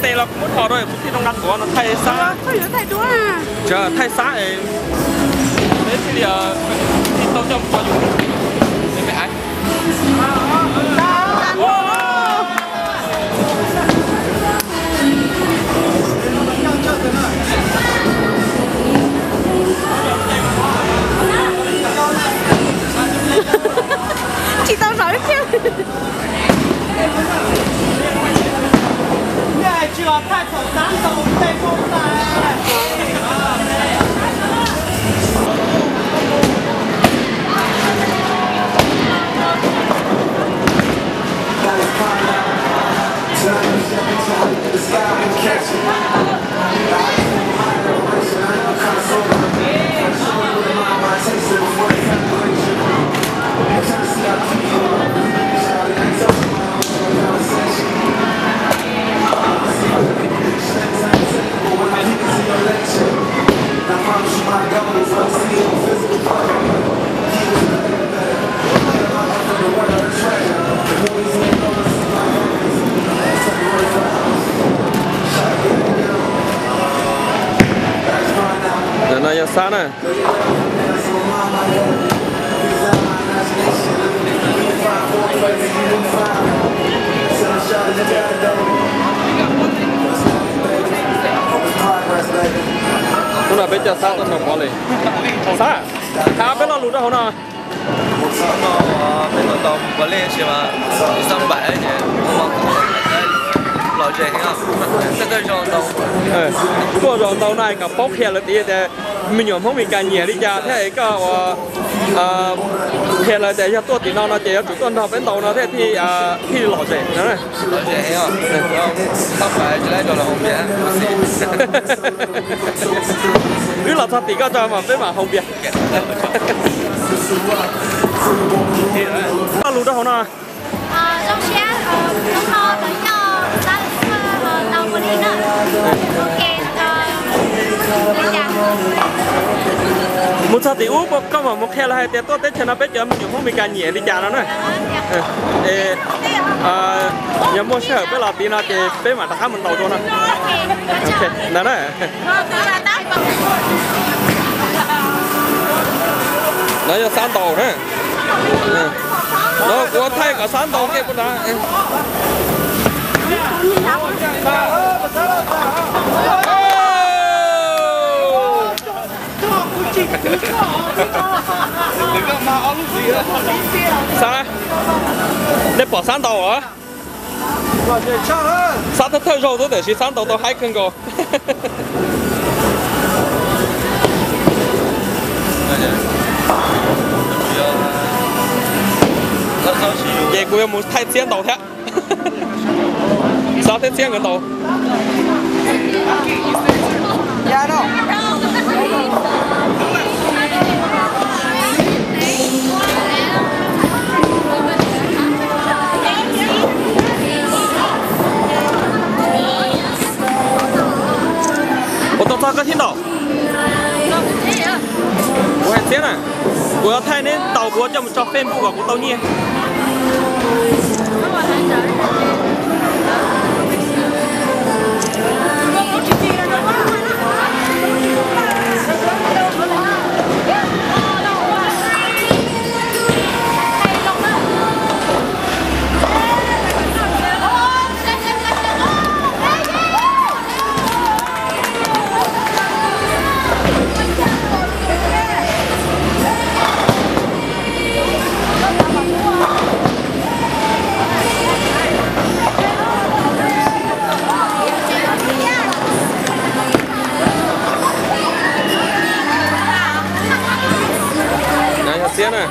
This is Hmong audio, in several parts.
Tes los kuv muab dhos rau kuv thiaj zoo nqa tuav no thaij xab. Thaij xab es peb thiaj li tau coj mus tso YouTube. Tsis tau zom ib pliag. Ntawm no yog xab na. Hnub no peb coj xab tuaj nrog pov li. Xab, qha peb lo lus rau hauv no. Peb tuaj tau pov lej sis mas xab npaim ces lom zem heev. Tuaj zaum ntau no kom paub qhia lawv tias me nyuam Hmoob Mes Kas nyiam li cas thiab koj ua qhia lawv tias yog tuaj tim no no ces yuav tsum tuaj nrog peb ntaus no thiaj thiaj lom zem no. Wb los txog tim koj tso mas peb mam haus npias. Lo lus rau hauv no. Mus txog tim ub koj mam mus qhia lawv hais tias tuaj teb chaws no peb cov me nyuam Hmoob Mes Kas nyiam li cas no na. Yog muaj sij hawm peb los tid no ces peb mam rov qab mus ntaus dua no. Ntawd na. No yog xab ntaus na. No kuv thaij kom xab ntaus kiag puag nrad. Xab, nej pom xab ntaus os? Xab thawj thawj zaug xwb tiam sis xab ntaus tau haib kawg nkaus. Ces kuv yuav mus thaij txiab ntaus thiab. Xab thiab txiab nkawd ntaus. Ua tau txog koj thiab ntaus. Kuv hais txiab na, kuv yuav thaij neb ntaus kuv yuav coj mus tso Facebook kom kuv tau nyiaj. Yog txiab na.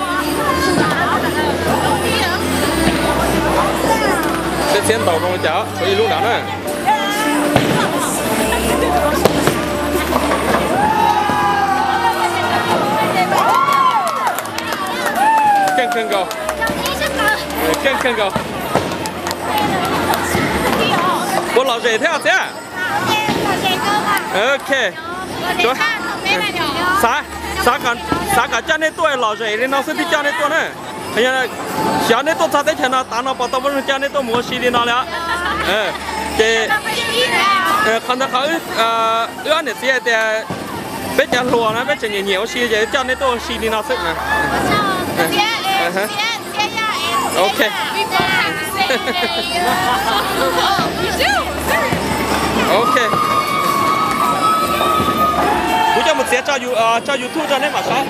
Peb txiab ntaus zoo li cas, tshuav ib lub nrad na. Keej kawg nkaus. Keej kawg nkaus. Puas lom zem thiab txiab? Ok. Xav, xav kom coj nej tuaj lom zem li no xwb thiaj coj nej tuaj na. Xyov nej tuaj txog teb chaws no tav no puas tau poj ntxoog coj nej tuaj mus ua si li no li os. Ces qhov ntawd qhov wb ob niam txiv hais tias peb cov hluas no peb tseem nyiam nyiam ua si ces coj nej tuaj ua si li no xwb. Ok. Ok. Kuv coj mus txiav tso YouTube rau neb mam saib.